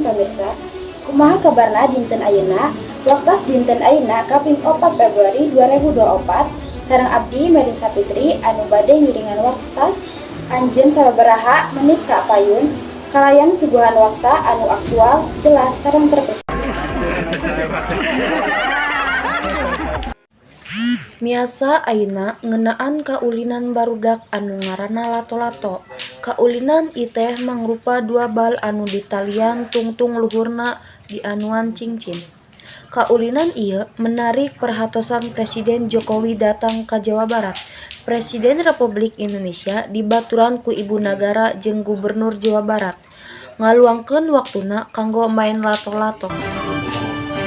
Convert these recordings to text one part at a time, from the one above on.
pamirsa. Kumaha kabarna dinten ayeuna? Waktos dinten ayeuna kaping 4 Februari 2024 sareng abdi, Merin Sapitri, anu bade ngiringan waktos anjeun sababaraha menit ka payun kalayan suguhan wakta anu aktual, jelas, sareng terpercaya. Miasa ayeuna ngeunaan kaulinan barudak anu ngaranna lato-lato. Kaulinan ieu teh mangrupa dua bal anu ditalian tungtung luhurna dianuan cingcin. Kaulinan ieu menarik perhatosan Presiden Jokowi datang ka Jawa Barat. Presiden Republik Indonesia dibaturan ku Ibu Nagara jeung Gubernur Jawa Barat ngaluangkeun waktuna kanggo maen lato-lato.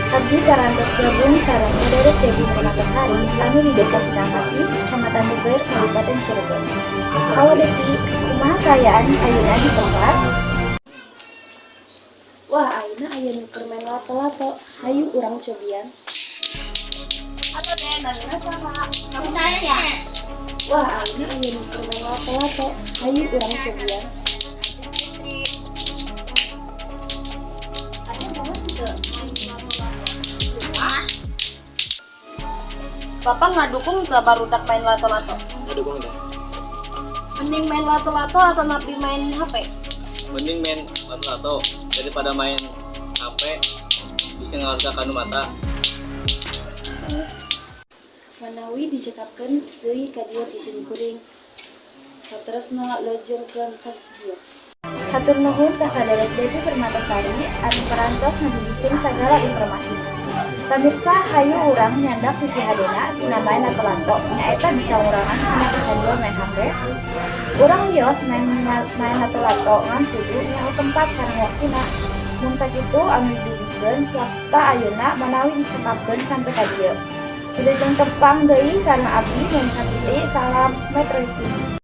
Abdi parantos gabung sareng saderek Devi Permatasari anu di Desa Sindangkasih, Kecamatan Beubeureuh, Kabupaten Cirebon. Halo Devi, kumaha kaayaan ayeuna di tempat? Wah, ayeuna aya nu keur maen lato-lato. Hayu urang cobian. Halo teh, namina saha? Kamu tanya. Wah, ayeuna aya nu keur maen lato-lato. Hayu urang cobian. Ada banget teu main lato-lato? Rumah. Bapak ngadukung teu barudak main lato-lato? Ngadukung teh. Mending main lato-lato atau napi main HP? Mending main lato-lato daripada main HP, bisa ngarusak kanu mata. Manawi dicekapkeun deui ka dieu ti sim kuring. Saterasna lejengkeun ka studio. Hatur nuhun ka saderek Devi Permatasari anu parantos ngadugikeun sagala informasina. Pamirsa, hayu urang nyandak sisi hadena tina maen lato-lato, nyaeta bisa ngurangan kana kecanduan maen HP. Urang wios maen maen lato-lato, ngan kudu nyaho tempat sareng waktuna. Mung sakitu anu didugikeun wakta ayeuna manawi dicekapkeun sampe ka dieu. Wilujeng tepang deui sareng abdi, Melisa Fitri, salam Metro TV.